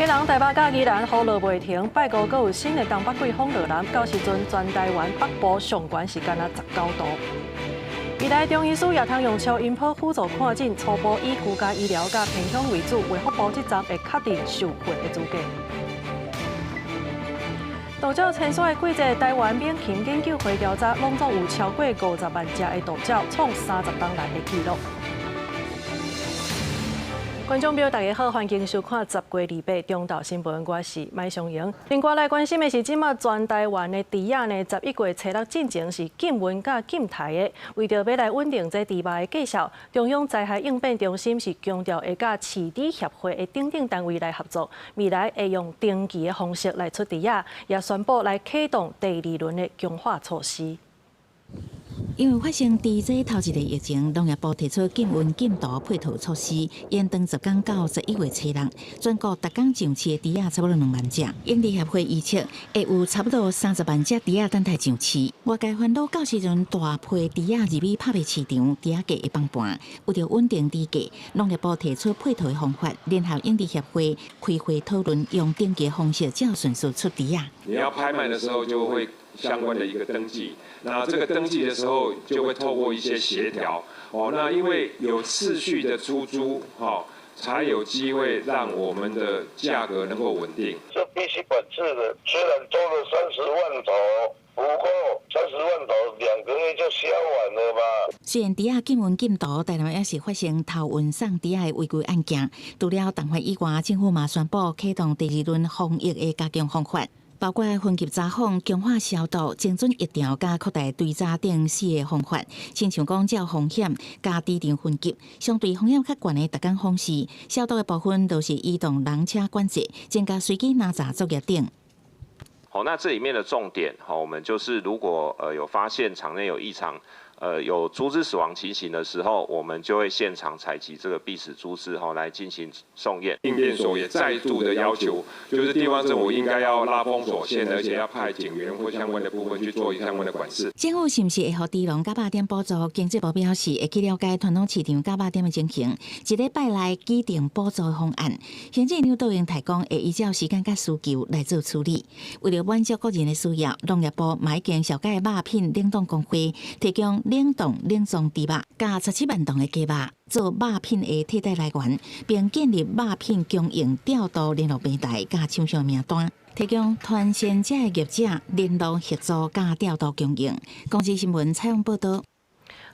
人台北佮宜蘭雨落袂停，拜五閣有新的東北季風落南，到時陣全台灣北部上懸是干焦19度。未來中醫師也通用超音波輔助看診，初步以居家醫療佮偏鄉為主，衛福部這站會確定受訓的資格。渡鳥遷徙的季節，台灣猛禽研究會調查，攏總有超過50萬隻的渡鳥，創30冬來的紀錄。觀眾朋友，大家好，歡迎收看10月28中晝新聞，我是麥尚瑩。另外來關心的是，這馬全台灣的豬仔呢，11月初六進前是禁運佮禁刣的，為著欲來穩定這豬肉的價數，中央災害應變中心是強調會佮飼豬協會的等等單位來合作，未來會用登記的方式來出豬仔，也宣布來啟動第二輪的強化措施。因為發生豬災頭一个疫情，農業部提出禁運禁屠配套措施，延長10工到11月初六。全國逐工上市的豬仔差不多2萬隻，養豬協會預測會有差不多30萬隻豬仔等待上市。外界煩惱到時陣大批豬仔入去拍賣市場，豬仔價會崩盤。為著穩定豬價，農業部提出配套的方法，聯合養豬協會開會討論，用登記方式照順序出豬仔。你要拍賣的時候就會相關的一個登記，那這個登記的時候就會透過一些協調，哦，那因為有次序的出豬，哈，才有機會讓我們的價格能夠穩定。這必須管制的，雖然多了30萬頭，不過30萬頭2個月就銷完了吧。雖然豬仔禁運禁屠，台南也是發生偷運送豬仔的違規案件。除了重罰以外，政府嘛宣布啟動第二輪防疫的加強方法。包括分級查訪、強化消毒、精準疫調、佮擴大追查等四个方法，親像講照風險佮豬場分級，相對風險較懸的逐工訪視，消毒的部分都是移動人車管制，增加隨機查驗作業等。好，那這裡面的重點，好，我們就是如果有發現場內有異常，有豬隻死亡情形的時候，我們就會現場採集這個病死豬隻，哈，來進行送驗。應變所也再度的要求，就是地方政府應該要拉封鎖線，而且要派警員或相關的部分去做相關的管制。政府是毋是會予豬農佮肉店補助？經濟部表示會去了解傳統市場佮肉店的情形，一禮拜內擬定補助方案。行政院長卓榮泰講，會依照時間佮需求來做處理。為了滿足國人的需要，農業部嘛已經紹佮肉品冷凍工會提供冷凍冷藏豬肉，佮17萬磅的雞肉做肉品的替代來源，並建立肉品供應調度聯絡平台佮廠商名單，提供團線者的業者聯絡協助佮調度供應。公視新聞採訪報導。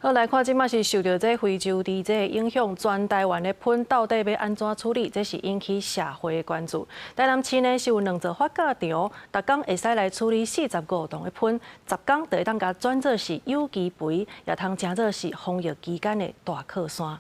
好，來看，這馬是受著這非洲豬瘟影響，全台灣的糞到底欲按怎處理？這是引起社會的關注。台南市呢是有兩座發酵場，逐工會使來處理45噸的糞，10工就會當共轉做是有機肥，也通成做是防疫期間的大靠山。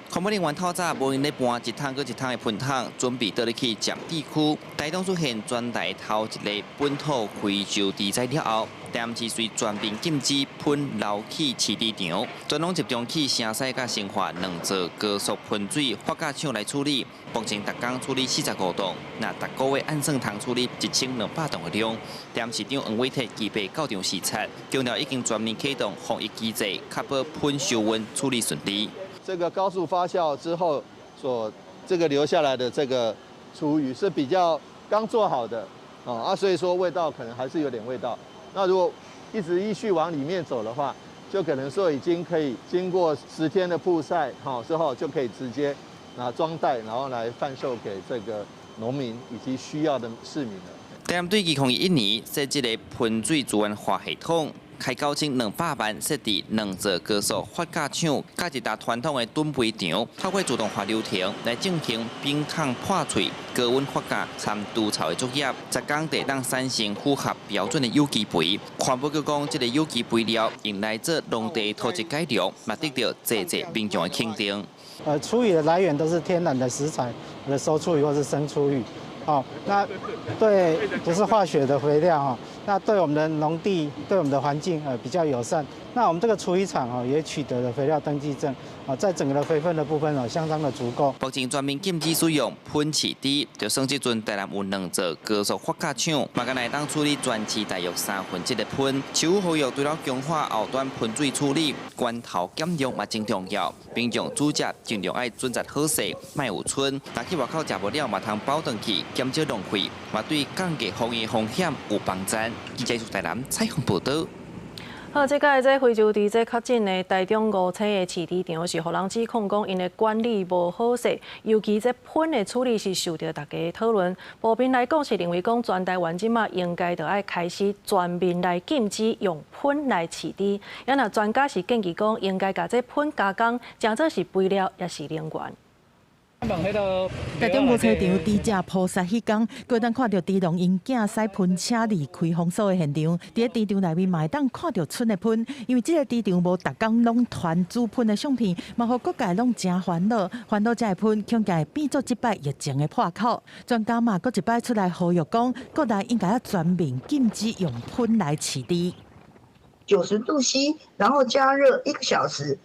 環保人員透早無閒咧搬一桶閣一桶的糞桶，準備倒入去佔地區。台東出現全台頭一个本土非洲豬災了後，台南市遂全面禁止糞流去飼豬場，全攏集中去城西佮新化兩座高速噴水發酵廠來處理。目前逐工處理45噸，若逐个月按算通處理1200噸的量。台南市長黃偉哲預備到場視察，強調已經全面啟動防疫機制，確保糞收運處理順利。這個高速發酵之後所這個留下來的這個廚餘是比較剛做好的啊，所以說味道可能還是有點味道。那如果一直依序往裡面走的話，就可能說已經可以經過10天的曝曬好之後，就可以直接拿裝袋，然後來販售給這個農民以及需要的市民了。台南對2021年設置的噴水資源化系統，開9200萬設置兩座高速發酵廠，佮一台傳統的囤肥場，透過自動化流程來進行冰桶破碎、高溫發酵、摻除臭的作業，10工就會當產生符合標準的有機肥。環保局講，這个有機肥料用來做農地土質改良，嘛得到濟濟民眾的肯定。廚餘的來源都是天然的食材，的餿廚餘或是生廚餘。哦，那對不是化學的肥料哈，那對我們的農地、對我們的環境比較友善。那我們這個廚餘廠哦也取得了肥料登記證，啊，在整個的肥分的部分哦相當的足夠。目前全面禁止使用噴飼豬，就算這陣台南有兩座高速發酵廠，嘛干焦會當處理全市大約1/3的糞。市府呼籲除了強化後端噴水處理，源頭減量嘛真重要。民眾煮食盡量愛選擇好勢，莫有賰。若去外口食無了，嘛通包轉去，減少浪費，嘛對降低防疫風險有幫助。記者台南採訪報導。好，這擺這非洲豬這確診的台中五星的飼豬場是予人指控講，𪜶的管理無好勢，尤其這糞的處理是受著大家討論。普遍來講是認為講，全台灣這馬應該著愛開始全面來禁止用糞來飼豬。啊若專家是建議講，應該共這糞加工，成做是肥料，抑是能源。台中五星場豬隻撲殺彼工，閣當看著豬農𪜶囝駛糞車離開封鎖的現場。佇咧豬場內面嘛會當看著賰的糞，因為這个豬場無逐工攏傳豬糞的相片，嘛予各界攏誠煩惱。煩惱這个糞恐驚會變做這擺疫情的破口。專家嘛，閣一擺出來呼籲講，國內應該要全面禁止用糞來飼豬。 90度 C，然後加熱一個小時，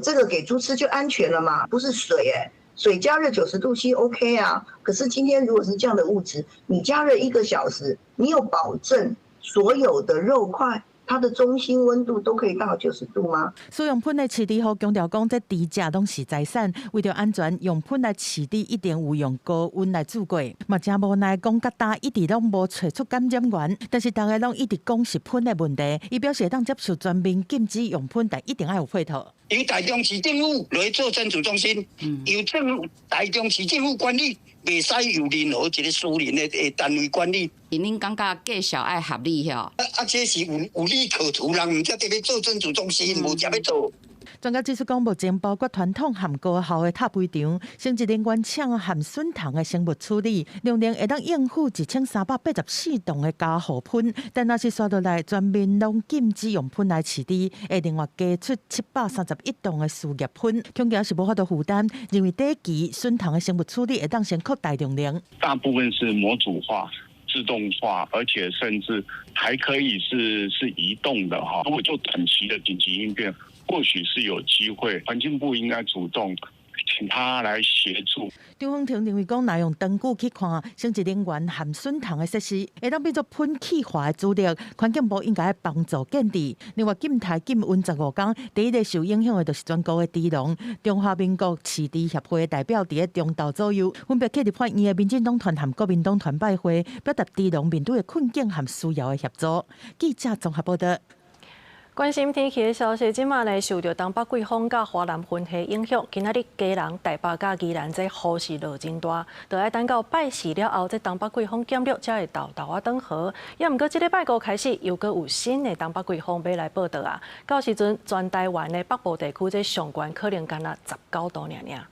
這個給豬吃就安全了嘛？不是水欸。水加熱90度 C OK 啊，可是今天如果是這樣的物質，你加熱一個小時，你有保證所有的肉塊它的中心溫度都可以到90度嗎？使用糞來飼豬予強調講，這豬隻攏是財產，為著安全，用糞來飼豬一定有用高溫來煮過。嘛誠無奈講，佮今一直攏無揣出感染源，但是大家攏一直講是糞的問題。伊表示會當接受全面禁止用糞，但一定愛有配套。由台中市政府來做診治中心，由政府台中市政府管理，袂使由任何一個私人的單位管理。恁感覺價數愛合理吼？啊啊，這是有利可圖，人毋才佇咧做診治中心，無才欲做。專家指出，講目前包括傳統和高效的塔肥場、生質能源廠和筍蟲的生物處理，量能會當應付1384噸的加護糞。但若是紲落來全面攏禁止用糞來飼豬，會另外加出731噸的事業糞，恐驚是無法度負擔。認為短期筍蟲的生物處理會當先擴大量能。大部分是模組化、自動化，而且甚至還可以是移動的哈。如果做短期的緊急應變，或許是有機會，環境部應該主動請他來協助。張鳳婷認為講，若用長久去看，生質能源和筍蟲的設施，會當變做糞氣化的主力，環境部應該幫助建置。另外，禁台禁溫15工，第一个受影響的就是全國的豬農。中華民國飼豬協會的代表佇咧中晝左右，分別去立法院的民進黨團和國民黨團拜會，表達豬農面對的困境和需要的協助。記者綜合報導。關心天氣的消息，這馬呢受著東北季風佮華南雲系影響，今仔日基隆、台北佮宜蘭這雨是落真大，著愛等到拜四了後，這東北季風減弱，才會沓沓仔轉好。也毋過，這禮拜五開始，又閣有新的東北季風欲來報到啊！到時陣，全台灣的北部地區這上懸可能干焦19度爾爾。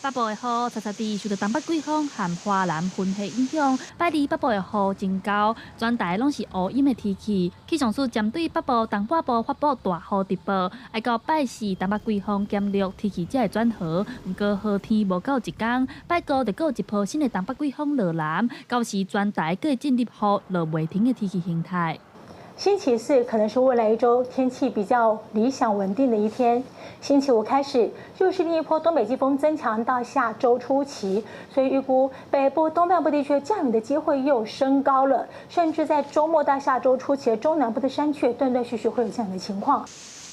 北部的雨，查查地受著東北季風和華南雲系影響，拜二北部的雨真厚，全台攏是烏陰的天氣。氣象署針對北部、東半部發布大雨特報，愛到拜四東北季風減弱，天氣才會轉好。毋過好天無夠一工，拜五就閣有一波新的東北季風落南，到時全台閣會進入雨落袂停的天氣形態。星期四可能是未來一周天氣比較理想穩定的一天。星期五開始又是另一波東北季風增強到下周初期，所以預估北部、東半部地區降雨的機會又升高了，甚至在周末到下周初期，中南部的山區斷斷續續會有降雨的情況。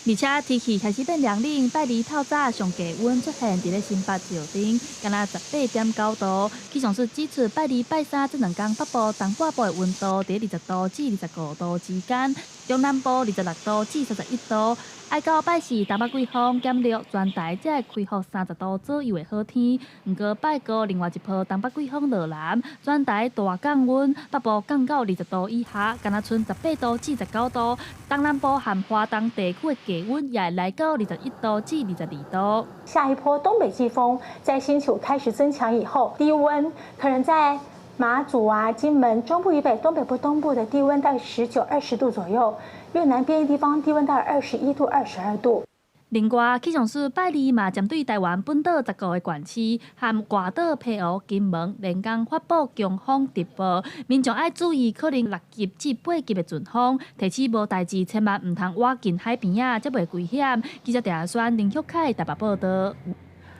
而且天氣開始變涼冷，拜二透早上低溫出現佇咧新北石碇，干焦18.9度。氣象署指出，拜二、拜三這兩工北部、東半部的溫度佇20度至25度之間，中南部26度至31度。愛到拜四東北季風減弱，全台才會恢復30度左右的好天。毋過拜五另外一波東北季風落南，全台大降溫，北部降到20度以下，干焦賰18度至19度。東南部和華東地區的低溫也會來到21度至22度。下一波東北季風在星期五開始增強以後，低溫可能在馬祖啊、金門、中部以北、東北部、東部的低溫在19、20度左右。越南邊地方低溫到21度、22度。另外，氣象署拜二嘛針對臺灣本島10個縣市含外島澎湖、金門、連江發布強風特報，民眾愛注意可能6級至8級的陣風，提醒無代誌千萬毋通倚近海邊仔，才袂危險。記者鄭阿宣、林玉凱台北報導。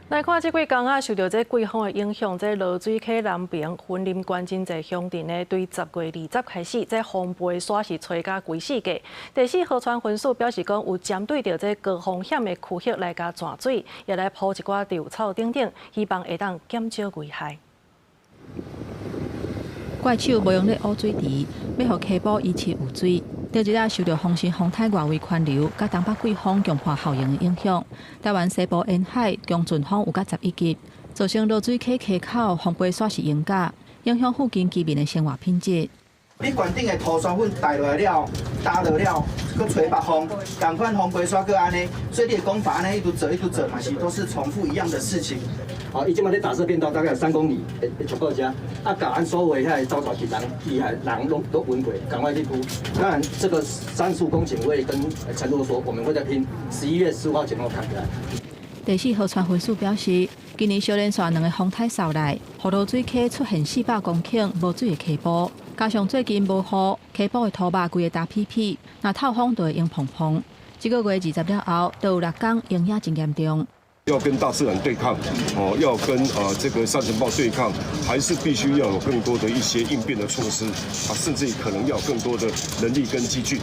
來看這幾工啊，受著這季風的影響，這濁水溪南爿雲林縣真濟鄉鎮呢，對10月20開始，這風飛沙是吹甲規四界。第四河川分署表示講，有針對著這高風險的區域來共鑽水，也來鋪一寡稻草等等，希望會當減少危害。怪手無閒咧挖水池，欲予溪埔維持有水。頂一日受著風神風颱外圍環流，佮東北季風強化效應的影響，臺灣西部沿海強陣風有到11級，造成濁水溪溪口風飛沙是淹甲，影響附近居民的生活品質。你懸頂的塗沙粉帶落來了，打落了，閣吹北風，仝款風飛沙閣按呢，所以你的工法按呢一直做一直做，嘛是都是重複一樣的事情。好，伊這馬咧打設變道大概有3公里，會超過遮，啊，共咱所有遐个走帶去人，機械人攏攏穩過，趕快去鋪。當然，這個35公頃我也跟承諾說，我們會再拼，11月15號前後崁起來。第四河川分署表示，今年小連續兩个風颱掃來，予濁水溪出現400公頃無水的溪埔，加上最近無雨，溪埔的土肉規个焦敝敝，若透風就會湧膨膨。這个月20了後，就有6工淹也真嚴重。要跟大自然對抗，哦，要跟這個沙塵暴對抗，還是必須要有更多的一些應變的措施啊，甚至可能要更多的人力跟機具。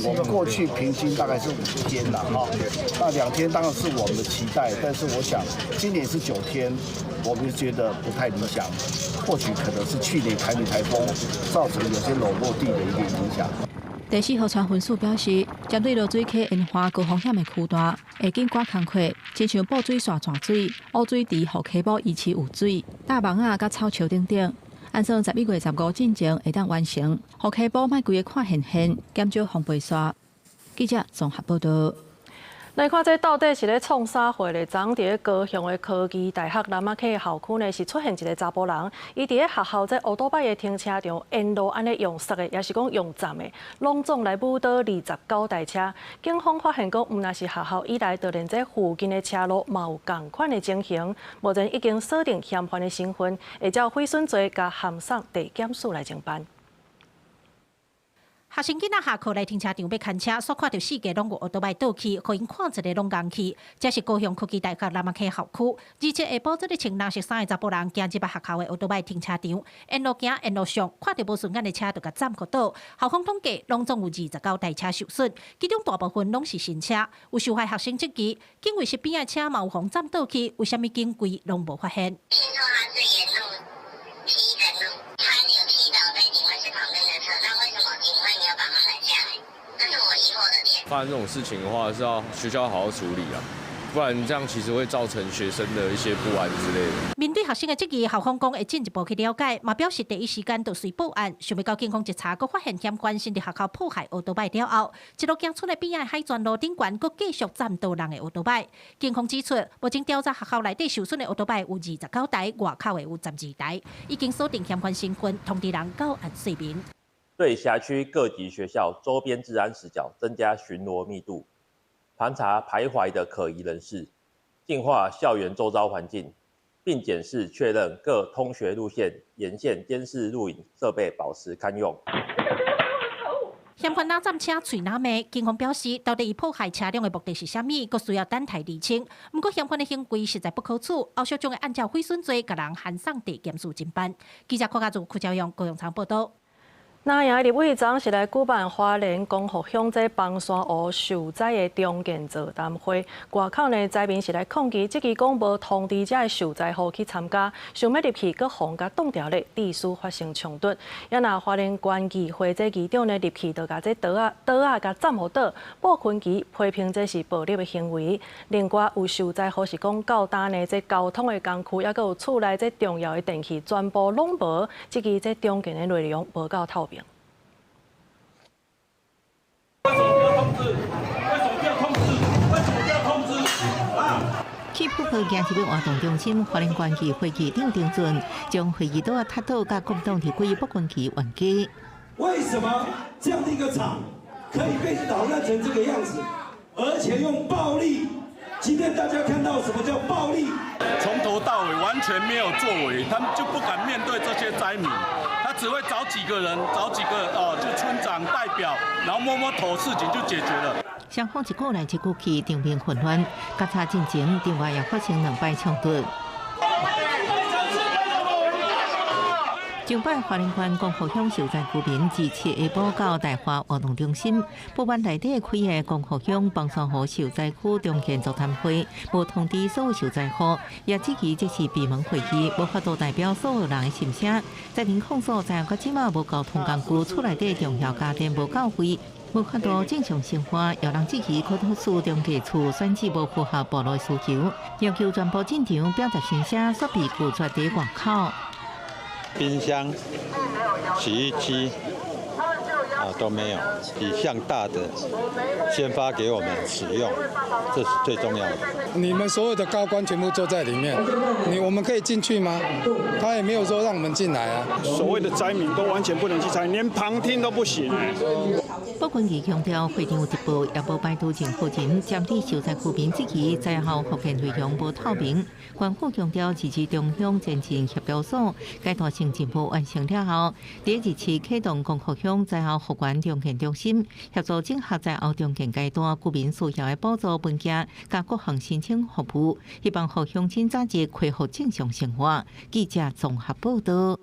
我們過去平均大概是5天了哈，那2天當然是我們的期待，但是我想今年是9天，我們覺得不太理想，或許可能是去年台米颱風造成有些裸落地的一個影響。第四河川分署表示，針對濁水溪沿岸高風險的區段，會緊趕工課，親像布水線鑽水、挖水池，予溪埔維持有水、搭網仔佮草樹等等。按算11月15進前會當完成，予溪埔莫規个看現現，減少風飛沙。記者綜合報導。來看這到底是咧創啥貨咧？昨昏佇咧高雄的科技大學南仔溪校區呢，是出現一个查埔人，伊佇咧學校這烏多擺的停車場沿路按呢用捒的，抑是講用攢的，攏總來舞刀29台車。警方發現講，毋但是學校以來，就連這附近的車路嘛有仝款的情形。目前已經鎖定嫌犯的身份，會照毀損罪共函送地檢署來偵辦。學生囡仔下課來停車場欲牽車，煞看著四界攏有歐多擺倒去，予𪜶看一个攏戇去。這是高雄科技大學南仔溪校區，27下晡，這个穿藍色衫的查埔人行入來學校的歐多擺停車場，沿路行沿路上，看著無順眼的車就共斬予倒。校方統計，攏總有29台車受損，其中大部分攏是新車。有受害學生質疑，警衛室邊的車嘛有予斬倒去，為啥物警規攏無發現？聽說他是沿路踢的路，他有踢倒在警衛室旁邊的車，那為什麼警衛沒有把他攔下來？這是我疑惑的點。發生這種事情的話，是要學校好好處理啊，不然這樣其實會造成學生的一些不安之類的。面對學生的質疑，校方講會進一步去了解，嘛表示第一時間就隨報案。想欲到警方一查，閣發現嫌犯先佇學校破壞歐多擺了後，一路行出來邊仔海泉路頂懸，閣繼續斬倒人的歐多擺。警方指出，目前調查學校內底受損的歐多擺有29台，外口的有12台，已經鎖定嫌犯身份，通知人到案說明。對轄區各級學校周邊治安死角增加巡邏密度，盤查徘徊的可疑人士，淨化校園周遭環境，並檢視確認各通學路線沿線監視錄影設備保持堪用。嫌犯若斬車，喙若罵，警方表示，到底伊破壞車輛的目的是啥物，閣需要等待釐清。毋過嫌犯的行為實在不可取，後續將會按照毀損罪，共人函送地檢署偵辦。記者郭家祖、柯昭勇、高永昌報導。那營立委昨是來舉辦花蓮光復鄉這枋山湖受災的重建座談會，外口呢災民是來抗議，質疑講無通知這的受災戶去參加，想欲入去，閣予人擋牢咧，致使發生衝突。也若花蓮縣議會這議長呢入去，就共這桌仔桌仔共斬予倒，布坤奇批評這是暴力的行為。另外有受災戶是講到今呢，這交通的工具，抑閣有厝內這重要的電器全部攏無，質疑這重建的內容無夠透明。為什麼不要通知？為什麼不要通知？為什麼不要通知？啊！去瀑布行入活動中心，花蓮縣議會議長丁俊將會議桌仔踢倒，共國民黨立委卜坤琪冤家。為什麼這樣的一個場可以被搗亂成這個樣子，而且用暴力今天大家看到什麼叫暴力？從頭到尾完全沒有作為，他們就不敢面對這些災民，他只會找幾個人，找幾個哦，就村長代表，然後摸摸頭，事情就解決了。雙方一股來一股去，場面混亂，夾吵進前，另外也發生兩擺衝突。上擺花蓮縣光復鄉受災居民自七下晡到大華活動中心，不滿內底開的光復鄉崩山湖受災區重建座談會，無通知所有受災戶，也質疑這是閉門會議，無法度代表所有人的心聲。災民控訴，在到這馬無交通工具，厝內底重要家電無到位，無法度正常生活，有人質疑國土處中介處選址無符合部落需求，要求全部進場表達心聲，煞被拒絕佇外口。冰箱、洗衣機啊都沒有，以向大的先發給我們使用，這是最重要的。你們所有的高官全部坐在裡面，我們可以進去嗎？他也沒有說讓我們進來啊。所謂的災民都完全不能去參與，連旁聽都不行。不過伊強調，會場有直播，也無排除任何人針對受災居民質疑災後復建內容無透明。縣府強調，自治中鄉前進協調所階段性任務完成了後，佇日期啟動光復鄉災後復原重建中心，協助整合災後重建階段居民需要的補助文件，佮各項申請服務，希望予鄉親早日恢復正常生活。記者綜合報道。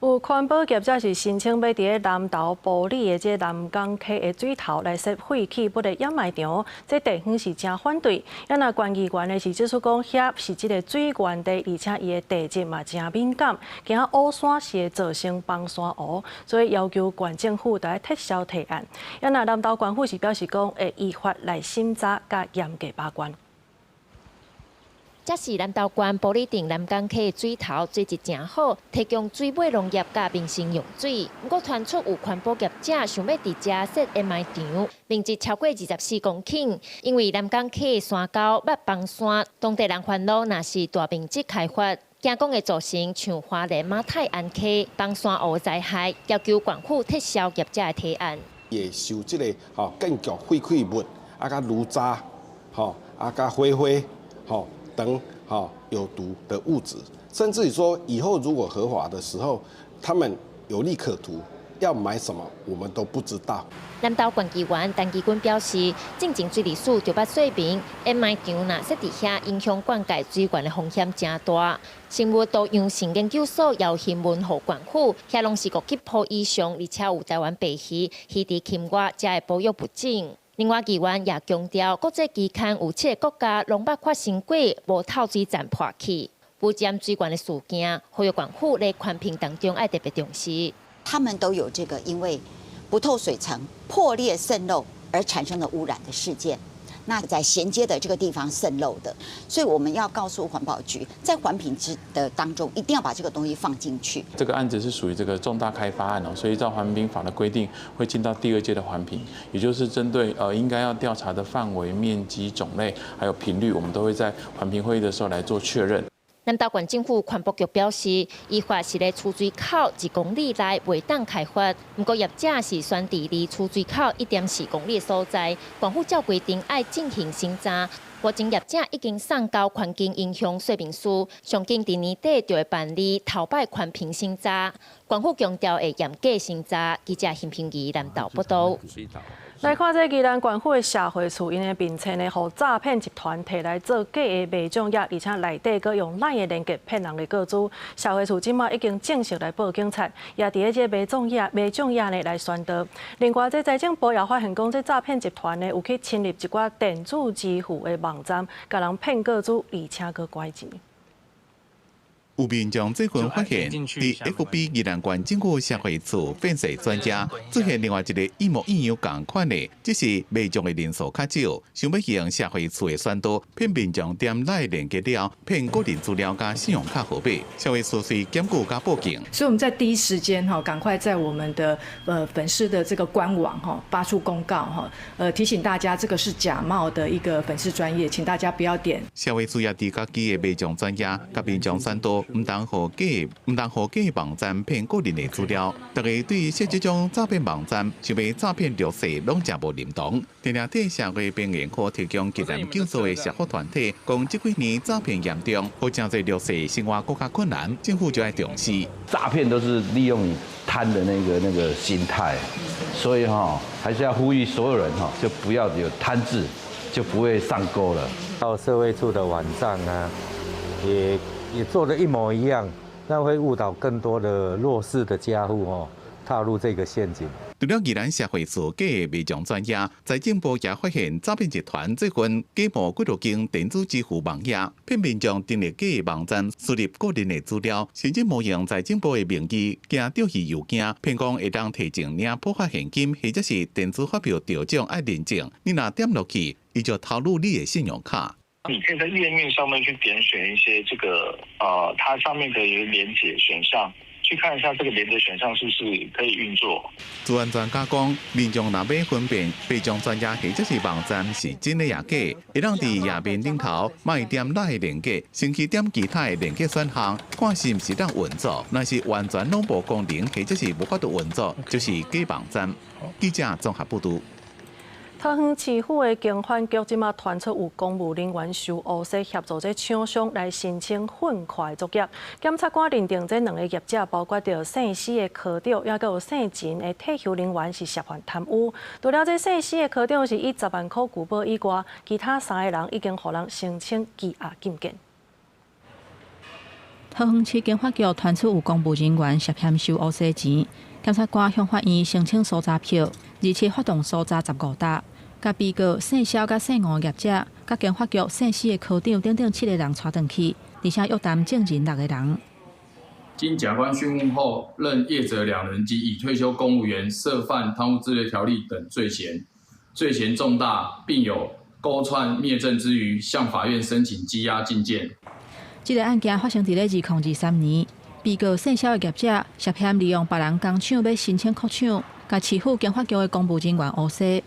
有環保業者是申請欲佇咧南投埔里的這南港溪的水頭來設廢棄物的掩埋場，這地方是誠反對。啊，若縣議員呢是指出講，遐是這个水源地，而且伊的地質嘛誠敏感，驚烏山是會造成崩山湖，所以要求縣政府著愛撤銷提案。啊，若南投縣府是表示講，會依法來審查佮嚴格把關。這是南投縣埔里鎮南港溪的水頭，水質誠好，提供水尾農業佮民生用水。毋過傳出有環保業者想欲佇遮設掩埋場，面積超過24公頃。因為南港溪的山溝捌崩山，當地人煩惱，若是大面積開發，驚講會造成像花蓮馬太鞍溪崩山湖災害，要求縣府撤銷業者的提案。會受這个吼建築廢棄物啊，佮爐渣吼啊，佮火花吼。等有毒的物質，甚至於說以後如果合法的時候，他們有利可圖，要買什麼我們都不知道。南投縣議員陳其軍表示，進前水利署就捌說明，掩埋場若設佇遐，影響灌溉水源的風險誠大。生物多樣性研究所也有詢問予縣府，遐攏是5級鋪以上，而且有台灣白魚、魚池禽蛙遮的保育物種。另外，議員也強調，國際期刊有七个國家攏捌發生過無透水層破去，污染水源的事件，呼籲縣府佇環評當中愛特別重視。他們都有這個因為不透水層破裂滲漏而產生的污染的事件。那在銜接的這個地方滲漏的，所以我們要告訴環保局，在環評之的當中，一定要把這個東西放進去。這個案子是屬於這個重大開發案哦，所以照環評法的規定，會進到第二階的環評，也就是針對應該要調查的範圍、面積、種類，還有頻率，我們都會在環評會議的時候來做確認。南投縣政府環保局表示，依法是咧出水口1公里內袂當開發，毋過業者是選佇離出水口1.4公里的所在，縣府照規定愛進行審查。目前業者已經送交環境影響說明書，上緊佇年底就會辦理頭擺環評審查。縣府強調會嚴格審查。記者邢平儀南投報道。來看這宜蘭縣府的社會處，𪜶的面冊呢，予詐騙集團提來做假的賣種業，而且內底閣用 LINE 的連結騙人的個資。社會處這馬已經正式來報警察，也佇咧這個賣種業賣種業呢來宣導。另外，這財政部也發現講，這詐騙集團呢有去侵入一寡電子支付的網站，共人騙個資，而且閣拐錢。有民眾最近發現，佇 FB 宜蘭縣政府社會處粉絲專頁出現另外一個一模一樣仝款的，只是賣種的人數較少，想欲用社會處的宣導騙民眾點 LINE 連結了，騙個人資料佮信用卡號碼，社會處隨檢舉佮報警。所以我們在第一時間哈，趕快在我們的粉絲的這個官網哈發出公告哈，提醒大家這個是假冒的一個粉絲專頁，請大家不要點。社會處也佇家己的賣種專頁佮民眾宣導。毋通予假，毋通予假網站騙個人的資料。大家對設這種詐騙網站，想欲詐騙弱勢，攏誠無認同。定定替社會邊緣和提供急難救助的社福團體，講這幾年詐騙嚴重，予誠濟弱勢生活閣較困難，政府就愛重視。詐騙都是利用你貪的那個心態，所以哈，還是要呼籲所有人哈，就不要有貪字，就不會上鈎了。到社會處的網站啊，也做得一模一樣，那會誤導更多的弱勢的家戶哦，踏入這個陷阱。除了宜蘭社會處假賣場專頁，財政部也發現詐騙集團最近假冒幾多間電子支付網頁，騙民眾登入假網站，輸入個人的資料，甚至冒用財政部的名義，寄釣魚郵件，騙講會當提前領普發現金，或者是電子發票中獎愛認證，你若點落去，伊就偷錄你的信用卡。你可以在頁面上面去點選一些這個，它上面的一個連結選項。去看一下這個連結選項是不是可以運作。資安專家講，民眾若欲分辨賣場專頁或者是網站是真的抑假，會當佇頁面頂頭莫點哪个連結，先去點其他的連結選項，看是毋是當運作。若是完全攏無功能，或者是無法度運作，就是假網站。記者綜合報導。桃園市府的經發局這馬傳出有公務人員收烏紗協助這廠商來申請混快作業。檢察官認定這兩个業者，包括著姓施的科長，抑閣有姓陳的退休人員是涉犯貪污。除了這姓施的科長是以10萬箍具保以外，其他三个人已經予人申請羈押禁見。桃園市經發局傳出有公務人員涉嫌收烏紗錢，檢察官向法院申請搜查票，而且發動搜查15搭。共被告姓蕭佮姓吳業者，佮經發局姓施的科長等等七个人帶轉去，而且約談證人六個人。經檢官訊問後，認業者兩人及已退休公務員涉犯貪污治罪條例等罪嫌，罪嫌重大，並有勾串滅證之虞，向法院申請羈押禁見。這个案件發生佇咧2023年，被告姓蕭的業者涉嫌利用別人工廠欲申請擴廠，共市府經發局的公務人員烏紗。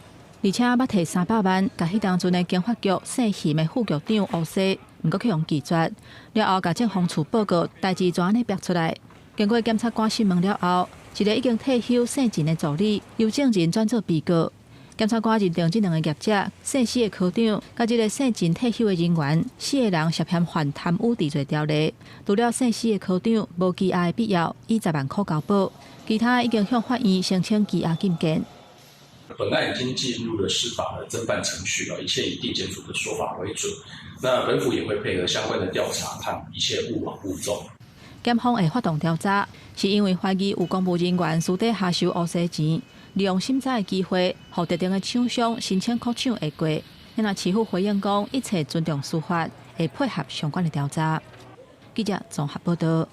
而且捌提300萬，共彼當陣的經發局姓邢的副局長烏紗，毋過去予拒絕。了後，共政風處報告，代誌就按呢逼出來。經過檢察官訊問了後，一个已經退休姓陳的助理由證人轉做被告。檢察官認定這兩个業者姓施的科長，佮這个姓陳退休的人員，四个人涉嫌犯貪污治罪條例。除了姓施的科長無羈押的必要，以10萬箍交保，其他已經向法院申請羈押禁見。本案已經進入了司法的偵辦程序了，一切以地檢署的說法為準。那本府也會配合相關的調查，判一切勿枉勿縱。檢方會發動調查，是因為懷疑有公務人員私底下收烏紗錢，利用審查的機會，予特定的廠商申請擴廠會過。那市府回應講，一切尊重司法，會配合相關的調查。記者綜合報道。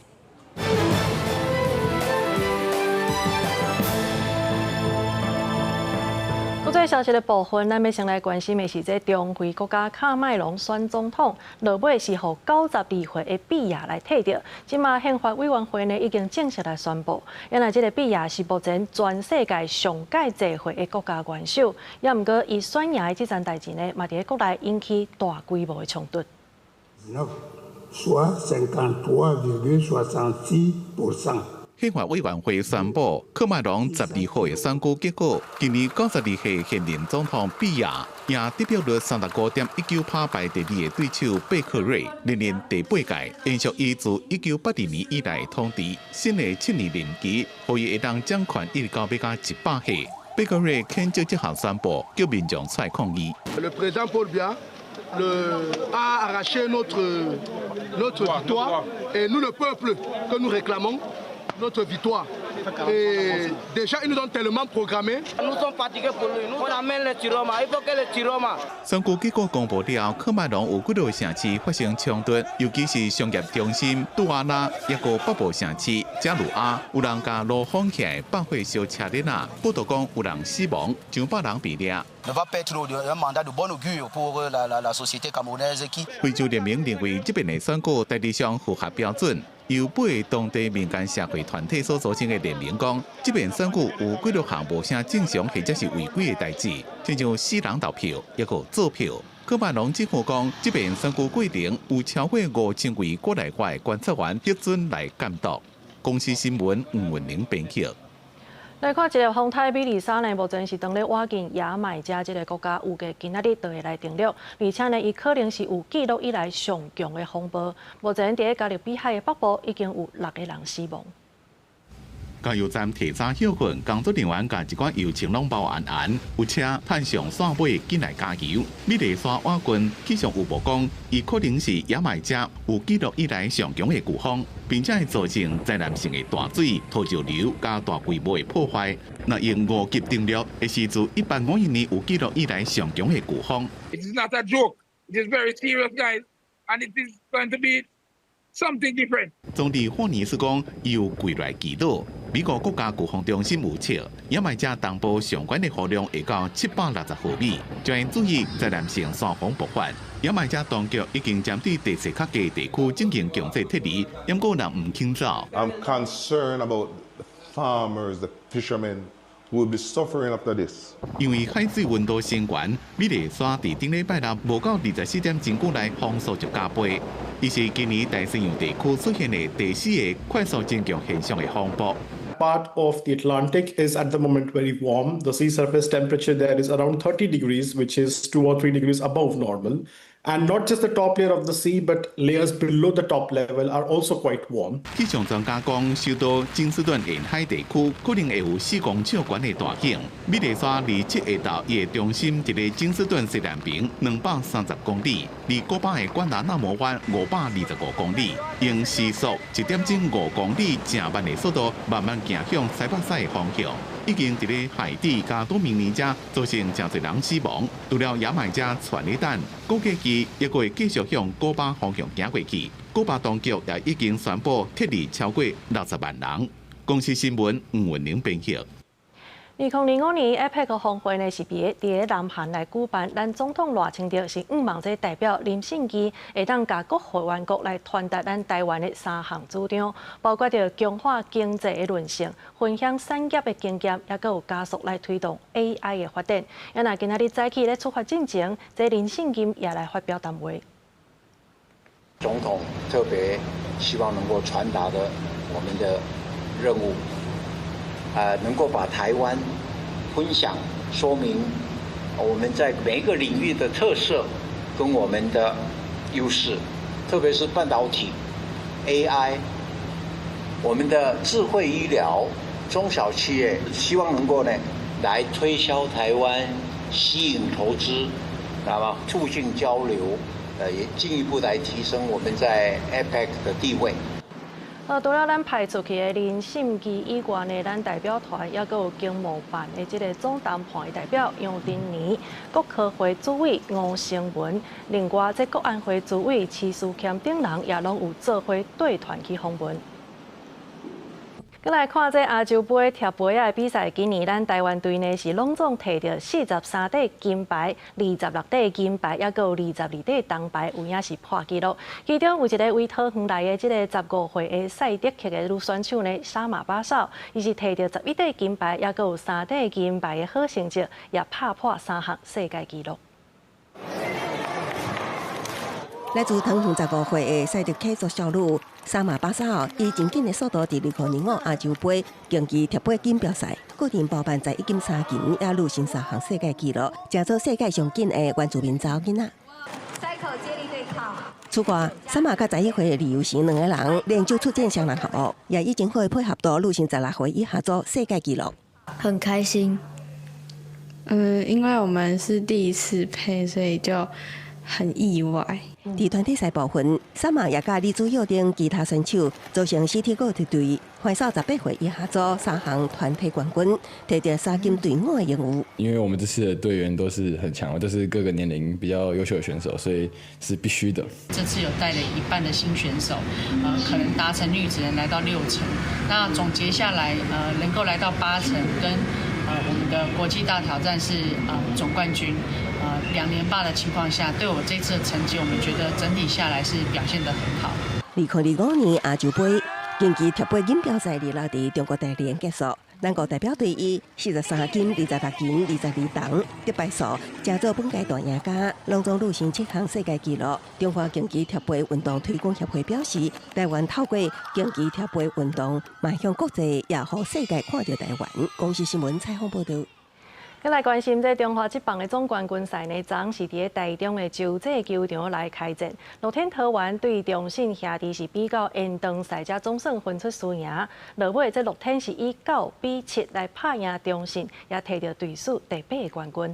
國際消息的部分，咱欲先來關心的是，這中非國家喀麥隆選總統，落尾是予92歲的比亞來替著。這馬憲法委員會呢已經正式來宣布，原來這个比亞是目前全世界上蓋濟歲的國家元首。也毋過，伊選贏的這件代誌呢，嘛佇咧國內引起大規模的衝突。 soit 53,66%。憲法委員會宣布，喀麥隆12號的選舉結果，今年92歲現任總統比亞贏得票率35.19%排第二的對手貝克瑞，連任第八屆，延續伊自1982年以來統治新的7年任期，予伊會當掌權一直到欲甲100歲。貝克瑞譴責這項宣布，叫民眾出來抗議。 Le président Paul Biya a arraché notre victoire et nous le peuple que nous réclamons notre victoire. Et déjà, ils nous ont tellement programmé. Nous sommes fatigués pour lui. Nous, on amène le Tchiroma. Il faut que le Tchiroma. 選舉結果公布了後，喀麥隆有幾个城市發生衝突，尤其是商業中心杜阿拉，抑閣北部城市加魯阿，有人共爐封起來放火燒車輪仔，報道講有人死亡，上百人被掠。 Ne va pas être un mandat de bon augure pour la société camerounaise qui 非洲聯盟認為這遍的選舉大致上符合標準。由八个當地民間社會團體所組成的聯盟講，這遍選舉有幾多項無啥正常或者是違規的代誌，親像死人投票，抑閣做票。喀麥隆政府講，這遍選舉過程有超過5000位國內外觀察員核准來監督。公視新聞吳文玲編輯。來看一个風颱米麗莎呢，目前是當咧倚近牙買加這个國家，預計今仔日就會來登陸，而且呢，伊可能是有記錄以來上強的風暴。目前佇加勒比海的北部已經有六個人死亡。加油站提早歇睏，工作人員共一寡油槍攏包安安，有車趁上線尾進來加油。米麗莎倚近氣象預報講，伊可能是牙買加有記錄以來上強的颶風，並且會造成災難性的大水、土石流佮大規模的破壞。若用5級登陸，會是自1851年有記錄以來上強的颶風。 It is not a joke. It is very serious, guys, and it is going to be something different. 總理霍尼斯講，伊有跪來祈禱。美國國家颶風中心預測，牙買加東部上懸的雨量會到760毫米，就應注意災難性山洪爆發。牙買加當局已經針對地勢較低地區進行強制撤離，毋過人毋肯走。 I'm concerned about the farmers, the fishermen who will be suffering after this. 因為海水溫度升懸，米麗莎佇頂禮拜六無到24點鐘久內風速就加倍。伊是今年大西洋地區出現的第四个快速增強現象的風暴。 Part of the Atlantic is at the moment very warm. The sea surface temperature there is around 30 degrees, which is 2 or 3 degrees above normal. And not just the top layer of the sea, but layers below the top level are also quite warm. 氣象專家講，首都金斯頓沿海地區可能會有4公尺懸的大湧。米麗莎禮七下晝，伊的中心佇咧金斯頓西南邊230公里，離古巴的關達納摩灣525公里，用時速1.5公里誠慢的速度慢慢行向西北西的方向。已經佇咧海地佮多明尼加造成誠濟人死亡。除了牙買加傳咧等，估計伊抑閣會繼續向古巴方向行過去。古巴當局也已經宣布撤離超過60萬人。公視新聞吳文玲編譯。2025年 APEC 峰會呢是佇南韓來舉辦，咱總統賴清德是向望這代表林信基會當共各會員國來傳達咱台灣的三項主張，包括著強化經濟的韌性、分享產業的經驗，抑閣有加速來推動 AI 的發展。啊，若今仔日早起咧出發進前，這林信金也來發表談話。總統特別希望能夠傳達的我們的任務。能夠把台灣分享說明我們在每一個領域的特色跟我們的優勢，特別是半導體、AI、我們的智慧醫療、中小企業，希望能夠呢來推銷台灣，吸引投資，那麼促進交流，也進一步來提升我們在 APEC 的地位。除了咱派出去的林信基以外呢，咱代表團抑閣有經貿辦的這个總談判的代表楊振寧、國科會主委吳成文，另外這國安會主委徐斯儉等人也攏有做伙帶團去訪問。閣來看這亞洲盃踢杯仔的比賽，今年咱台灣隊呢是攏總提著43塊金牌、26塊銀牌，抑閣有22塊銅牌，有影是破紀錄。其中有一个位桃園來的這个15歲的賽德克的女選手呢，沙馬巴少，伊是提著11塊金牌，抑閣有3塊銀牌的好成績，也拍破三項世界紀錄。來自桃園15歲的賽德克族少女沙馬巴沙，以真緊的速度，佇2025亞洲盃競技踢杯錦標賽，個人包辦11金3銀，也錄新三項世界紀錄，成做世界上緊的原住民查某囡仔。三口接力對抗。此外，沙馬佮11歲的李由成兩個人連續出戰雙人項目，也以真好的配合度，錄成16歲以下組世界紀錄。很開心。因為我們是第一次配，所以就很意外。佇團體賽部分，沙馬也佮李祖耀等其他選手組成 CT 國隊隊，橫掃18歲以下組三項團體冠軍，提著3金對5的榮譽。因為我們這次的隊員都是很強，都是各個年齡比較優秀的選手，所以是必須的。這次有帶了一半的新選手，可能達成率只能來到6成。那總結下來，能夠來到8成，跟我們的國際大挑戰是總冠軍。2連霸的情況下，對我這次的成績，我們覺得整體下來是表現得很好。2025年亞洲盃，競技貼背錦標賽26佇中國大連結束，咱國代表隊以43金、26銀、22銅得牌數，成做本屆大贏家，攏總錄成七項世界紀錄。中華競技貼背運動推廣協會表示，台灣透過競技貼背運動，邁向國際，也予世界看著台灣。公視新聞採訪報導。閣來關心這中華職棒的總冠軍賽呢，昨昏是佇咧台中的洲際球場來開戰。樂天桃猿對中信兄弟是比較延長賽，才總算分出輸贏。落尾這樂天是以9比7來拍贏中信，也提著隊史第八個冠軍。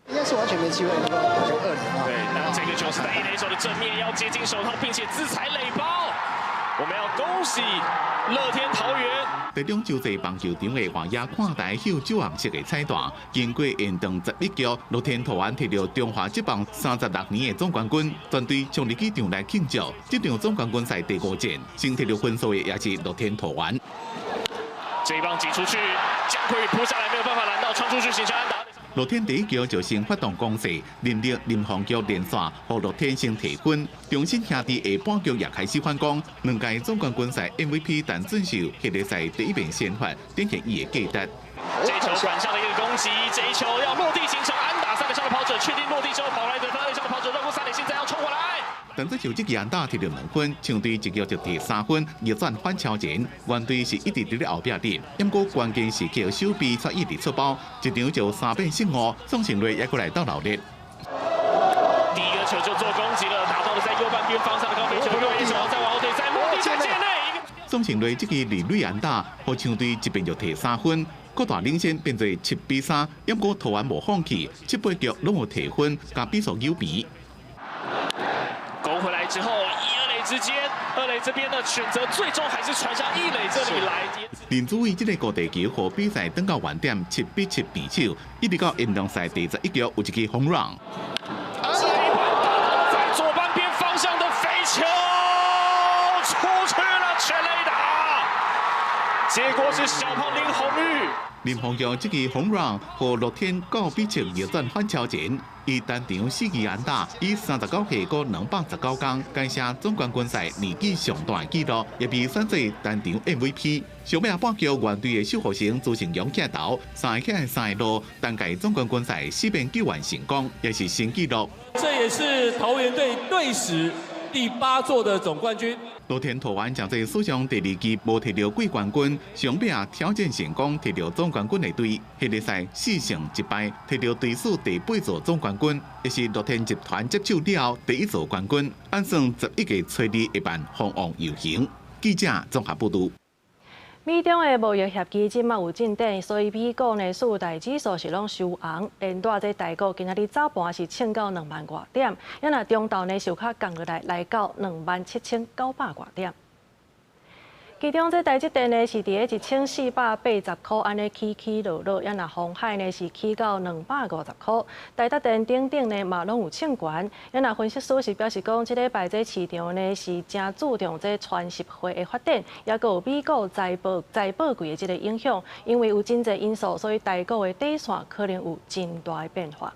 應該是完全沒機會能夠打成2-0啊。對，那這個球是在一壘手的正面，要接近手套，並且自踩壘包。我們要恭喜樂天桃猿。台中洲際棒球場的外野看台繡酒紅色的彩帶，經過延長11局，樂天桃猿提著中華職棒36年的總冠軍，全隊衝入去場內慶祝。這場總冠軍賽第五戰，先提著分數的也是樂天桃猿。這一棒擊出去，江坤宇撲下來，沒有辦法攔到，衝出去形成安打。樂天第一局就先發動攻勢，林立林鴻局連線，予樂天先提分。中信兄弟下半局也開始反攻，兩屆總冠軍賽 MVP 陳俊秀系列賽第一面先發，展現伊的價值。這球反向的一個攻擊，這一球要落地形成安打，三壘上的跑者確定落地之後跑來得分，二壘上的跑者繞過三壘，現在要衝回來。陳俊秀這支安打提著2分，強隊一局就提3分，逆轉反超前。原隊是一直佇咧後壁佇，毋過關鍵時刻守備卻一直出包，一場就3變勝5，宋勝瑞也閣來鬥鬧熱。第一個球就做攻擊了，打到了在右半邊方向的高飛球，右一球再往後退，再落地在界內。宋勝瑞這支二壘安打，予強隊一邊就提3分，擴大領先變做7比3，毋過桃猿無放棄，七八局攏有提分，共比數扭平。勾回來之後，一二壘之間，二壘這邊的選擇最終還是傳向一壘這裡來。林子偉這个高地球予比賽轉到原點7比7平手，一直到延長賽第11局有一支 home run。這一棒打到在左半邊方向的飛球出去了，全壘打。結果是小胖林泓育。林泓育這支 home run 予樂天9比7逆轉反超前，伊單場四支安打，以39歲閣219工，改寫總冠軍賽年紀上大的紀錄，也被選做單場 MVP。上尾半局原隊的守護神朱勝勇起頭，三個起三个落，單屆總冠軍賽四遍救援成功，也是新紀錄。這也是桃猿隊隊史第八座的總冠軍。樂天桃猿成做史上第二支無提著季冠軍，上尾挑戰成功提著總冠軍的隊，系列賽4勝1敗，提著隊史第八座總冠軍，也是樂天集團接手了後第一座冠軍。按算11月初2會辦封王遊行。記者綜合報導。美中的貿易協議這馬有進展，所以美股呢四大指數是攏收紅，連帶這台股今仔日早盤是衝到2萬外點，啊若中晝呢就較降落來，來到27,900外點。其中這台積電呢是佇咧1480塊按呢起起落落，啊若鴻海呢是起到250塊，台達電等等呢嘛攏有衝懸。啊若分析師是表示講，這禮拜這市場呢是誠注重這川習會的發展，抑閣有美國財報季的這个影響，因為有真濟因素，所以台股的底線可能有真大的變化。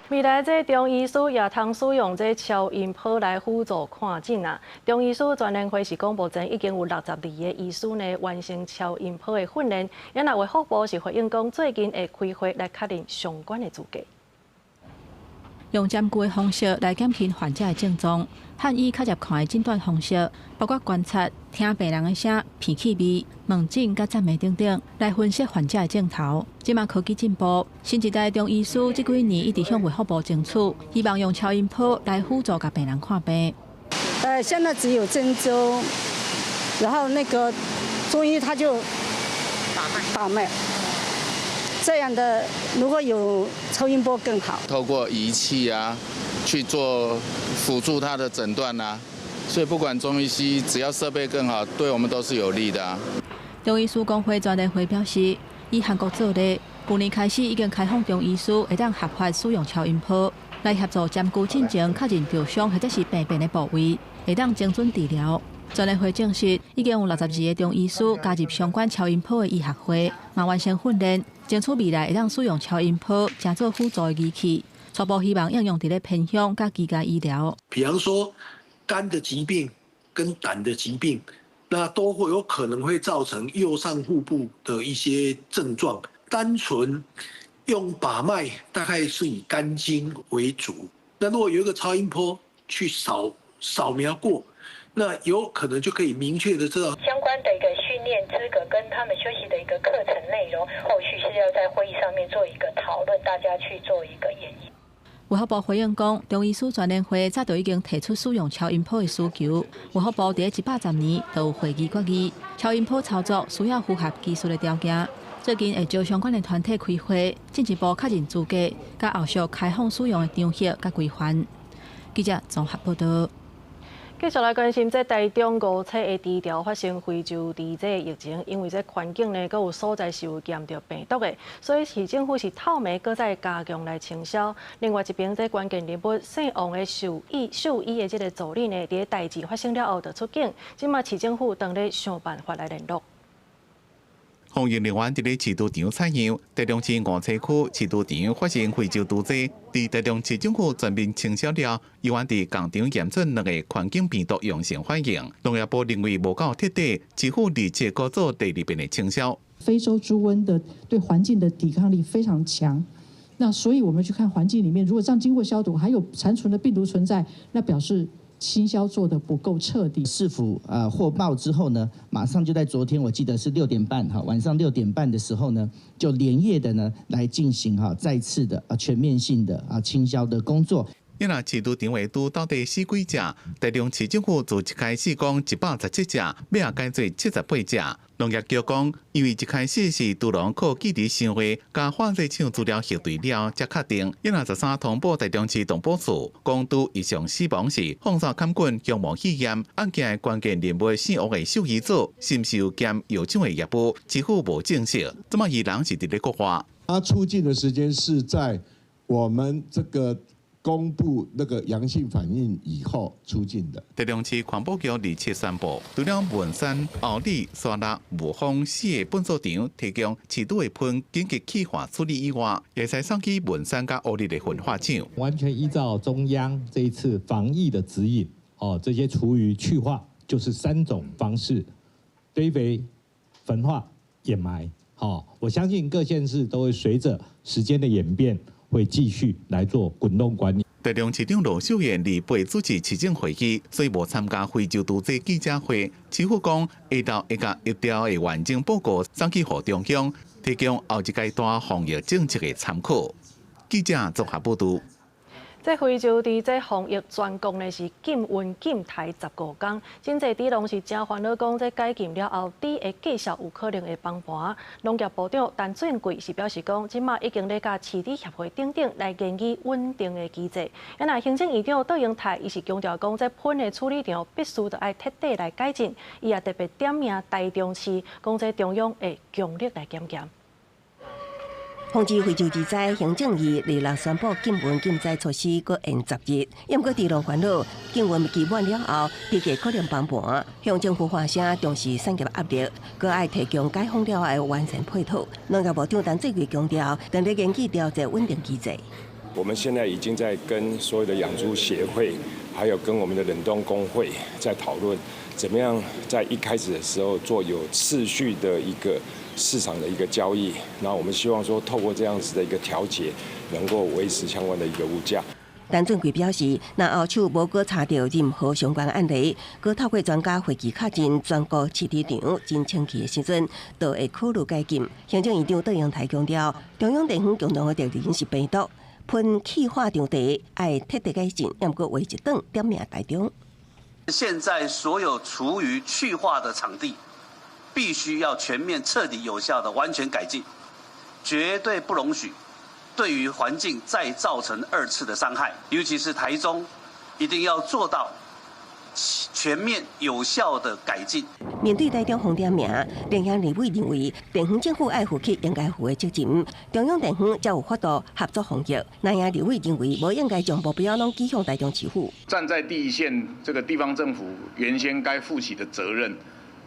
未來這中醫師也通使用這超音波來輔助看診啊。中醫師全聯會是講，目前已經有62個醫師呢完成超音波的訓練。啊若衛福部是回應講，最近會開會來確認相關的資格。用針灸的方式來減輕患者的症狀，漢醫較入看的診斷方式，包括觀察、聽病人的聲、鼻氣味、問診佮讚美等等，來分析患者的症頭。這馬科技進步，新一代中醫師這幾年一直向衛福部爭取，希望用超音波來輔助共病人看病。現在只有針灸，然後那個中醫他就把脈。這樣的如果有超音波更好。透過儀器啊去做輔助他的診斷啊，所以不管中醫西醫，只要設備更好，對我們都是有利的啊。中醫師公會全聯會表示，以韓國做例，去年開始已經開放中醫師會當合法使用超音波來協助針灸進前確認受傷或者是病變的部位，會當精準治療。全聯會證實，已經有62个中醫師加入相關超音波的醫學會，嘛完成訓練，爭取未來會當使用超音波，成做輔助的儀器，初步希望應用佇咧偏鄉佮居家醫療。比方說肝的疾病跟膽的疾病，那都會有可能會造成右上腹部的一些症狀。單純用把脈，大概是以肝經為主。那如果有一個超音波去掃描過，那有可能就可以明確的知道相關的一個訓練資格跟他們修習的一個課程內容，後續是要在會議上面做一個討論，大家去做一個研議。衛福部回應講，中醫師全聯會早就已經提出使用超音波的需求。衛福部佇110年就有會議決議，超音波操作需要符合技術的條件。最近會召相關的團體開會，進一步確認資格，佮後續開放使用的場合佮規範。記者綜合報道。繼續來關心，這台中五冊的豬場發生非洲豬瘟疫情，因為這環境呢，閣有所在是有驗著病毒的，所以市政府是透暝閣再加強來清消。另外一邊，這關鍵人物姓王的獸醫的這个助理呢，佇代誌發生了後就出境，這馬市政府當咧想辦法來聯絡。防疫人員佇咧飼豬場採樣，台中市梧棲區飼豬場發生非洲豬瘟，佇台中市政府全面清消了，猶原佇工場驗出兩個環境病毒陽性反應。農業部認為無夠徹底，市府二七閣做第二遍的清消。非洲豬瘟的對環境的抵抗力非常強，那所以我們去看環境裡面，如果這樣經過消毒，還有殘存的病毒存在，那表示清消做得不夠徹底。市府獲報之後呢，馬上就在昨天，我記得是六點半哈，晚上6點半的時候呢，就連夜的呢來進行哈再次的全面性的清消的工作。因為飼豬場的豬到底死幾隻？台中市政府自一開始講117隻，尾仔改做78隻。農業局講，因為一開始是豬農靠記佇商會佮化驗廠資料核對了才確定。因為13通報台中市動保處，講豬異常死亡是放線桿菌胸膜肺炎案件的關鍵人物姓王的獸醫組，是毋是有兼藥廠的業務，似乎無證實。這馬伊人是佇咧國外。他出境的時間是在我們這個公布那個陽性反應以後出境的。台中市環保局27宣布，除了文山、后里、沙鹿、霧峰四个糞掃場提供飼豬的糞緊急氣化處理以外，會使送去文山佮后里的焚化廠。完全依照中央這一次防疫的指引，哦，這些廚餘去化就是三種方式：堆肥、焚化、掩埋。好，我相信各縣市都會隨着時間的演變，會繼續來做滾動管理。台中市長盧秀燕28主持市政會議，所以無參加非洲豬瘟記者會。市府講，下晝會共疫調的完整報告送去予中央，提供後一階段防疫政策的參考。記者綜合報道。這非洲豬瘟防疫全國呢是禁運禁刣15工，真濟豬農是誠煩惱，講這解禁了後，豬的價數有可能會崩盤。農業部長陳俊貴是表示講，這馬已經咧佮飼豬協會等等來研議穩定的機制。啊，若行政院長卓榮泰伊是強調講，這糞的處理場必須著愛徹底來改進。伊也特別點名台中市，講這中央會強力來檢驗。防治非洲豬瘟，行政院26宣布禁運禁宰措施，閣延10日。毋過豬農煩惱，禁運期滿了後，豬價可能崩盤。向政府發聲，重視產業壓力，閣愛提供解封了後的完善配套。農業部長陳俊貴強調，正咧研究調節穩定機制。我們現在已經在跟所有的養豬協會，還有跟我們的冷凍工會在討論，怎麼樣在一開始的時候做有次序的一個市場的一個交易。那我們希望說，透過這樣子的一個調節，能夠維持相關的一個物價。陳俊貴表示，若後手無閣查著任何相關案例，閣透過專家會議確認全國飼豬場真清氣的時陣，就會考慮解禁。行政院長卓榮泰強調，中央地方共同的敵人是病毒，糞氣化場地愛徹底改進，毋過話一轉點名台中。現在所有廚餘去化的場地，必須要全面、徹底、有效的完全改進，絕對不容許對於環境再造成二次的傷害。尤其是台中，一定要做到全面有效的改進。面對台中紅點名，連江立委認為，地方政府愛負起應該負的責任，中央地方才有法度合作防疫。南亞立委認為，無應該將目標攏指向台中市府。站在第一線，這個地方政府原先該負起的責任，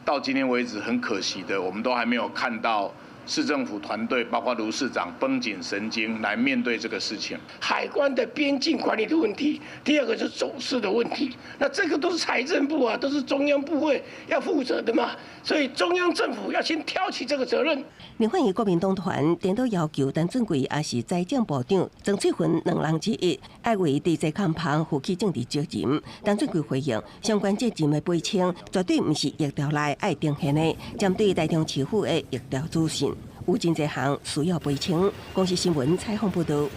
到今天為止，很可惜的，我們都還沒有看到市政府團隊，包括盧市長，繃緊神經來面對這個事情。海關的邊境管理的問題，第二個是走私的問題，那這個都是財政部啊，都是中央部會要負責的嘛，所以中央政府要先挑起這個責任。林煥儀國民黨團顛倒要求陳俊貴也是財政部長曾翠雲兩人之一，愛為佇坐監房負起政治責任。陳俊貴回應，相關責任的釐清，絕對毋是疫調內愛呈現的，針對台中市府的疫調資訊，有真濟項需要釐清。公視新聞採訪報導。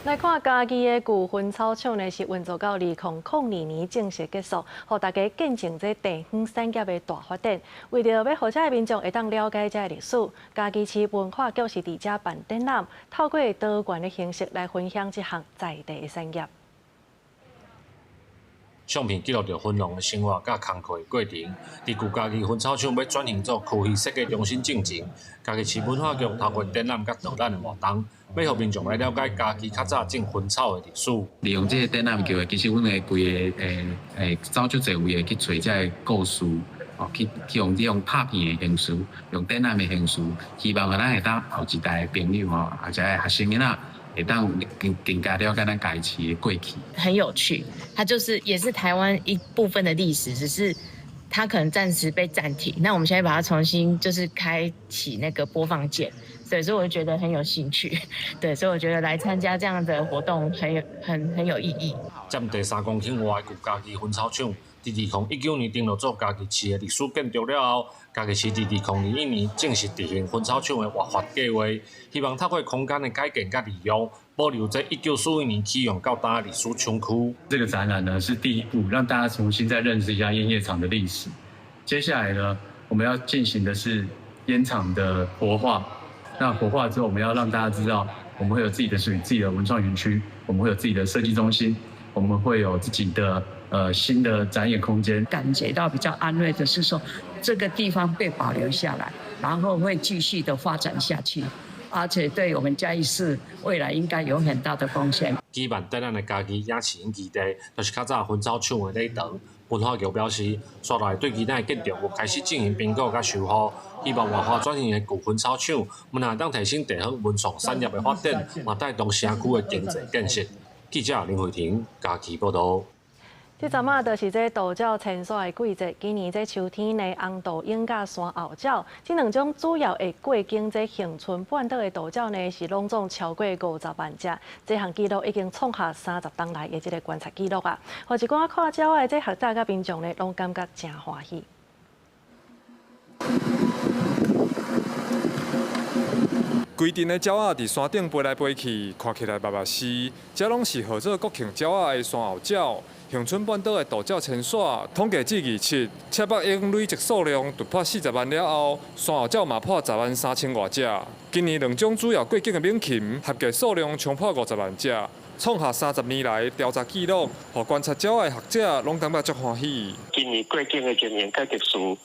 來看嘉義的舊薰草廠呢，是運作到2002年正式結束，予大家見證這地方產業的大發展。為著欲予遮的民眾會當了解這个歷史，嘉義市文化局是佇遮辦展覽，透過多元的形式來分享這項在地的產業。相片記錄著薰農的生活佮工課的過程。佇舊嘉義薰草廠欲轉型做區域設計中心進前，嘉義市文化局透過展覽佮導覽的活動，欲予民眾來了解嘉義較早種薰草的歷史。利用這個展覽機會，其實阮會規个走足濟位的去揣這个故事，哦，去用拍片的形式，用展覽的形式，希望咱會當後一代的朋友吼，或者學生囡仔，會當更加了解咱嘉義市的過去。很有趣，它就是也是台灣一部分的歷史，只是它可能暫時被暫停。那我們現在把它重新就是開啟那個播放鍵，對，所以我就覺得很有興趣。對，所以我覺得來參加這樣的活動很有很很有意義。佔地3公頃外的舊嘉義薰草廠，佇2019年登錄做嘉義市的歷史建築了後，嘉義市佇2021年正式執行薰草廠的活化計劃，希望透過空間的改建佮利用，保留這1941年啟用到今的歷史廠區。這個展覽呢是第一步，讓大家重新再認識一下菸葉廠的歷史。接下來呢，我們要進行的是菸廠的活化。那活化之後，我們要讓大家知道，我們會有自己的屬於自己的文創園區，我們會有自己的設計中心，我們會有自己的新的展演空間。感覺到比較安慰的是說，這個地方被保留下來，然後會繼續的發展下去，而且對我們嘉義市未來應該有很大的貢獻。舉辦展覽的嘉義影視影基地，就是較早薰草廠的禮堂。文化局表示，紲落來對其他的建築物開始進行評估佮修復，希望活化轉型的舊薰草廠，毋但當提升地方文創產業的發展，嘛帶動社區的經濟建設。記者林慧婷嘉義報導。這陣仔就是這渡鳥遷徙的季節。今年這秋天呢，紅杜鶯佮山鱟鳥這兩種主要會過境這恆春半島的渡鳥呢，是攏總超過50萬隻。這項紀錄已經創下30冬來的這个觀察紀錄啊！予一寡看鳥的這學者佮民眾呢，攏感覺誠歡喜。規陣的鳥仔佇山頂飛來飛去，看起來密密絲。這攏是號做國慶鳥仔的山鱟鳥。恆春半島的渡鳥遷徙，統計至27，赤腹鷹累積數量突破40萬了後，山鱟鳥嘛破10萬3千外隻。今年兩種主要過境的猛禽，合計數量衝破50萬隻，創下30年來調查紀錄，予觀察鳥仔的學者攏感覺足歡喜。今年過境的情形較特殊，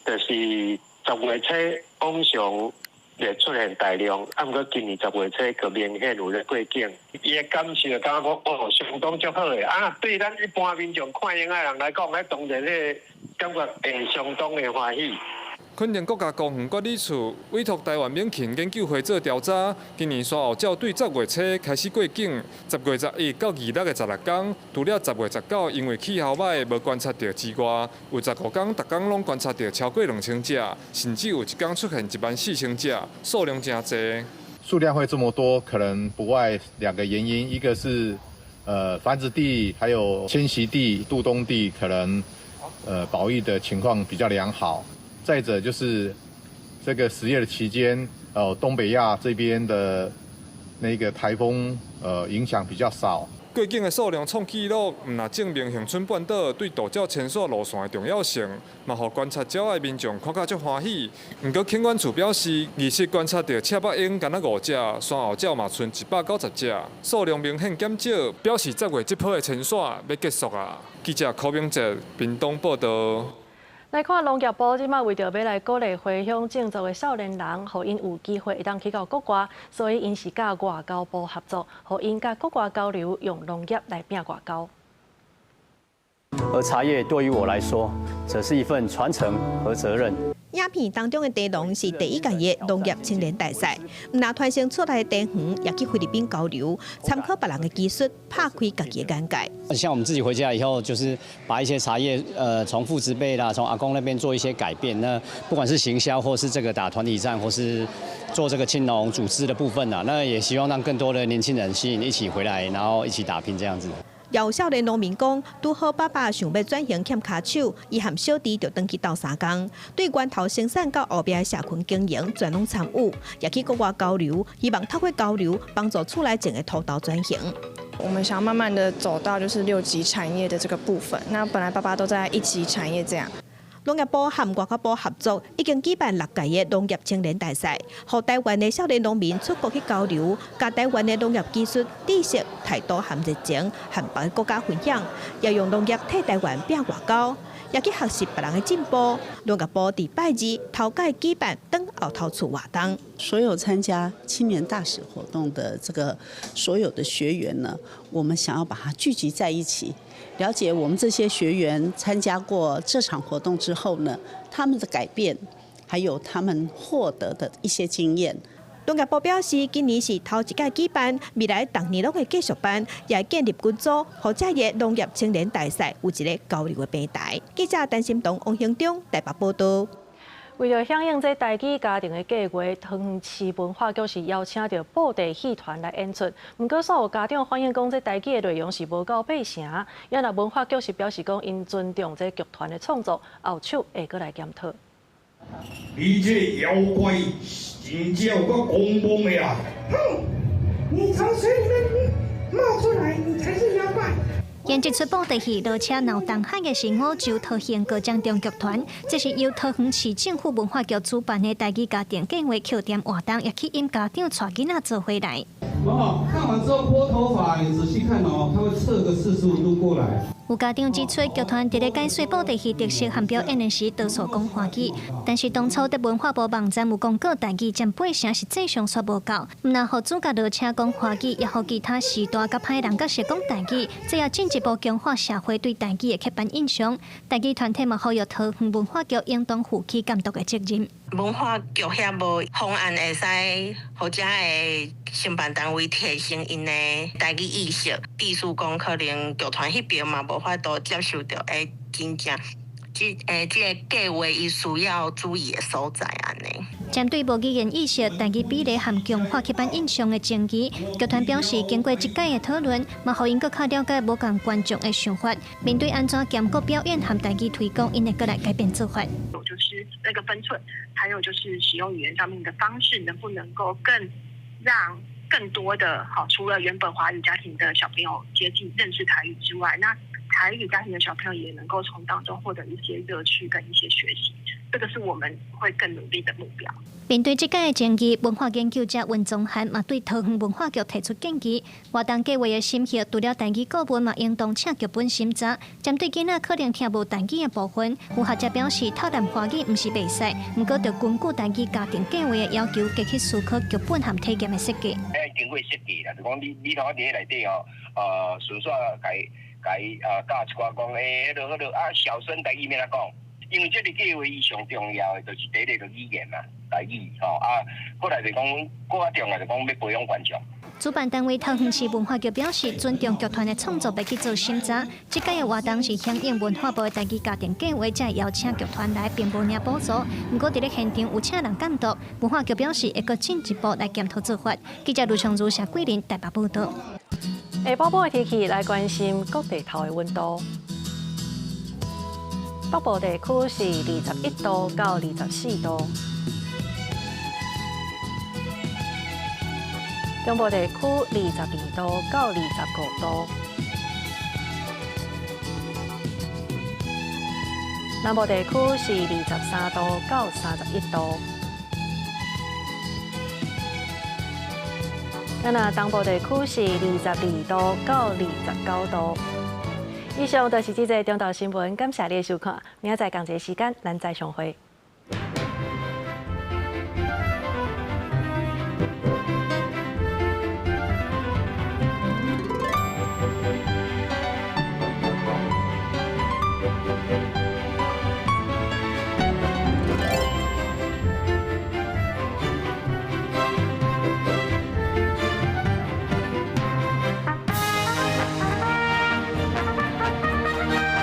就是10月初往常會出現大量，啊，毋過今年10月初閣明顯有咧過境，伊的感受感覺講哦，相當足好的。啊，對咱一般民眾看鷹仔人來講，彼當然彼感覺會相當的歡喜。墾丁國家公園管理處委託台灣猛禽研究會做調查，今年山鱟鳥對10月初開始過境，10月11到26的16天，除了10月19因為氣候䆀無觀察著之外，有15天逐工攏觀察著超過2000隻，甚至有一天出現1萬4千隻，數量誠濟。數量會這麼多，可能不外兩個原因，一個是繁殖地，還有遷徙地、渡冬地，可能保育的情況比較良好。再者就是這個10月的期間，東北亞這邊的那個颱風，影響比較少。過境的數量創紀錄，毋但證明恆春半島對渡鳥遷徙路線的重要性，嘛予觀察鳥的民眾看甲足歡喜。毋過墾管處表示，27觀察著赤腹鷹干焦5隻，山鱟鳥嘛賰190隻，數量明顯減少，表示10月這波的遷徙欲結束啊。記者柯明哲屏東報導。來看農業部這馬為著欲來鼓勵回鄉種作的少年人，予𪜶有機會會當去到國外，所以𪜶是佮外交部合作，予𪜶佮國外交流，用農業來拼外交。而茶葉對於我來說，則是一份傳承和責任。影片當中的茶農是第一屆的農業青年大賽，毋但傳承出來的茶園，也去菲律賓交流，參考別人的技術，拍開家己的眼界。像我們自己回家以後，就是把一些茶葉，從父執輩啦，從阿公那邊做一些改變。那不管是行銷，或是這個打團體戰，或是做這個青農組織的部分啊，那也希望讓更多的年輕人吸引一起回來，然後一起打拼這樣子。有少年農民講，拄好爸爸想欲轉型欠跤手，伊和小弟就轉去鬥相共，對源頭生產到後壁社群經營全攏參與，也去國外交流，希望透過交流幫助厝內種的土豆轉型。我們想要慢慢的走到就是六級產業的這個部分。那本來爸爸都在一級產業這樣。農業部和外交部合作，已經舉辦六屆的農業青年大賽，予台灣的少年農民出國去交流，共台灣的農業技術、知識、態度和熱情，和別个國家分享，也用農業替台灣拼外交，也去學習別人的進步。農業部佇拜二頭擺舉辦轉後頭厝活動，所有參加青年大使活動的這個所有的學員呢，我們想要把它聚集在一起。了解我們這些學員參加過這場活動之後呢，他們的改變，還有他們獲得的一些經驗。農業部表示，今年是頭一屆舉辦，未來逐年攏會繼續辦，也會建立群組，予這个農業青年大賽有一个交流的平台。記者陳心彤、王興中台北報道。為著響應這台語家庭的計劃，桃園市文化局是邀請著布袋戲團來演出。毋過，煞有家長反映講，這台語的內容是無夠八成。也若文化局是表示講，𪜶尊重這劇團的創作，後手會閣來檢討。你這妖怪真正有夠狂妄的啊！哼，你從水裡面冒出來，你才是妖怪。演這齣布袋戲《落車鬧東海》的是五洲桃園高江中劇團，這是由桃園市政府文化局主辦的台語家庭計畫慶典活動，也吸引家長帶囡仔做伙來。哦，看完之後撥頭髮，你仔細看哦，它會側個45度過來。有家長指出，劇團佇咧解說布袋戲特色和表演的時，多數講華語，但是當初佇文化部網站有公告台語佔八成，實際上煞無夠。毋但予主角落車講華語，也予其他時大佮歹人角色講台語，這也進一步強化社會對台語的刻板印象。台語團體嘛，呼籲桃園文化局應當負起監督的責任。文化局遐無方案會使，予遮个承辦單位提升𪜶的台語意識。比如講，可能劇團彼邊嘛無法度接受著，真正這个計劃伊需要注意的所在按呢。針對無語言意識、台語比例和強化刻板印象的爭議，劇團表示，經過這擺的討論，嘛予𪜶閣較了解無仝觀眾的想法。面對按怎兼顧表演和台語推廣，𪜶會閣來改變做法。就是那個分寸，還有就是使用語言上面的方式，能不能夠更讓更多的好，除了原本華語家庭的小朋友接近認識台語之外，那台語家庭的小朋友也能夠從當中獲得一些樂趣跟一些學習，這個是我們會更努力的目標。面對這擺的爭議，文化研究者溫宗翰嘛對桃園文化局提出建議，活動計劃的審核除了台語顧問嘛，應當請劇本審查。針對囡仔可能聽無台語的部分，有學者表示，透談華語毋是袂使，毋過著根據台語家庭計劃的要求，加去思考劇本和體驗的設計。愛經過設計啦，就講你頭佇咧內底哦，順紲共伊教一寡講，彼落彼落啊，小聲台語欲按怎講？因為這個計劃伊上重要的就是第一個就語言嘛，台語吼啊，過來就講，閣較重要就講欲培養觀眾。主辦單位桃園市文化局表示，尊重劇團的創作，袂去做審查。這擺的活動是響應文化部的台語家庭計劃，才會邀請劇團來，並無領補助。毋過，佇咧現場有請人監督，文化局表示會閣進一步來檢討做法。記者盧長如、謝桂林台北報導。下晡晡的天氣來關心各地頭的溫度。北部地區是21度到24度，中部地區22度到25度，南部地區是23度到31度，咱東部地區是22度到29度。以上就是這節中晝新聞，感謝你的收看，明仔載仝一个時間，咱再相會。